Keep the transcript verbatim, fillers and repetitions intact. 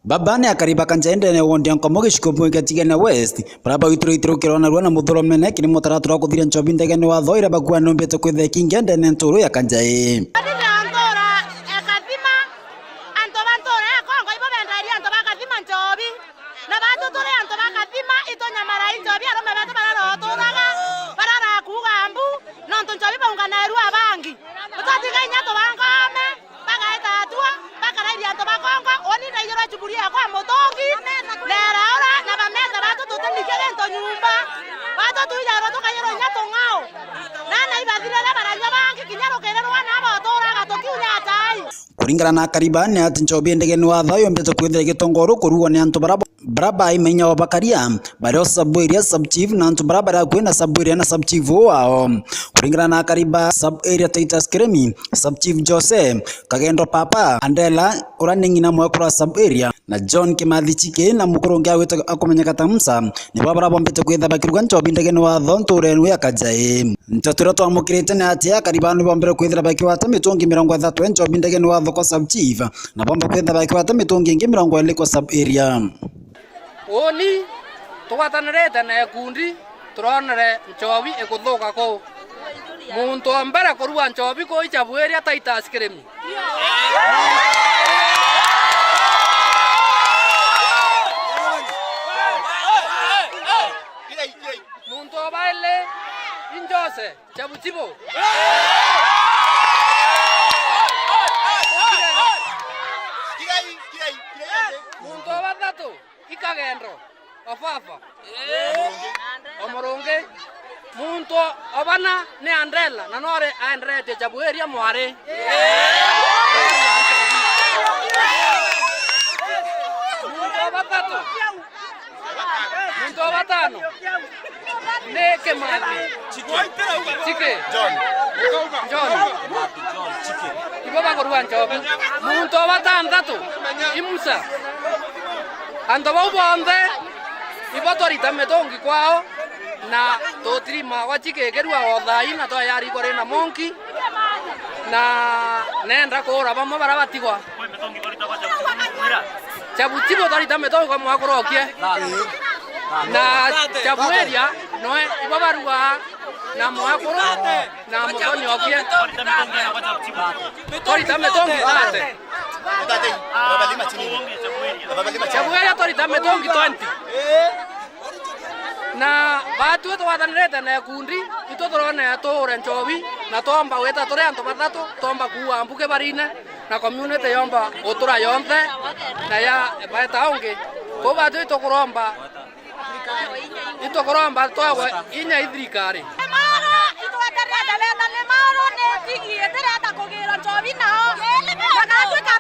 Baba ni akari ba Kanjai ndene ya ward ya Nkomo giciko bumwe kia Tigania West, baria baitire itirukiro narua na muthurumene kiri mutaratara wa kuthiria nchobi ndegene wa watho iria bakuuga niumbite kwithira ikingia ndene nturu ya Kanjai. Antu ba ntura ya Kathima, antu ba ntura ya Kongo ibo bendagiria antu ba Kathima nchobi. Na baatu turi antu ba Kathima, itunyamarai nchobi arume betu baria roturaga, baria rakuuga mbu, nontu nchobi baunganairua abangi. Utatiga inya tubangome, bagaita atua, bakarairia antu ba Kongo, uni ndaijirwa chuburi yakwa mutungi, nera ura, na bameta baatu tutinikia gintu nyumba. Baatu tuijarwa tukaijirwa inya tung'ao. Na na ibathirire baranyua bangi, kinya rukiri rwa na boturaga tukiunya tai. Kuringana na akari baa ni ati nchobi ndegene wa watho yumbite kwithira igitongoru kurugwa ni antu bara, bara bai mainya wa bakaria, bario sub area, sub chief na antu bara bari akui na sub area na sub chief uu wao. Kuringana na akari ba sub area Titus Kiremi, sub chief Jose, Kagendo Papa, Andela, ura ni ng'ina mwekuru wa sub area, na John Kimathi Chike na mukuru ungi agwita akumenyeka ta Musa, nibo bara bombite kwithira bakiruga nchobi ndegene wa watho nturene ya Kanjai. Nteto iria twamukirite ni ati akari baa ni bombere kwithira bakigwata mitungi mirongo ithatu ya nchobi ndegene wa watho kwa sub chief, na bomba kwithira bakigwata mitungi ingi mirongo iri kwa sub area. Uni tugwatanirite na ikundi turonere nchobi ikuthuka kuu. Muntu wa mbere kurua nchobi kuu ichabuiria Titus Kiremi. Muntu wa bairi i Jose Chabuchibo. Muntu wa bathatu i Kagendo wa baba. Omurungi. Muntu o bana ni Andela, na nore aenderetie Chabuiria mwari. Muntu o batatu. Muntu o batano ni Kimathi. Chike. John. John. Ibo bakurua nchobi. Muntu o batanthatu i Musa. Antu bau bonthe ibo twarita mitungi kwao, na tutirima gwa Chike ikirua o thaa ii, na twayari kuri na Monki, na nenda kuura bamwe bara batigwa. Chabuchibo twarita mitungi kwa mwakuru okie. Na Chabuiria noe ibo barugaa na mwakuru na muthoni okie. Twarita mitungi thate. Chabuiria twarita mitungi twenty. Na batwi tugwatanirite na ikundi, itwi turona tuure nchobi, na twomba gwita turi antu bathatu, twomba kuua mbuki barine, na community yomba gutura yonthe, na ya baeta ungi. Kou batwi itukuromba, itukuromba twagwe inya i thirikari. Limuru, itweterete leta Limuru ni tigi itireta kugirwa nchobi nao. Na gatwika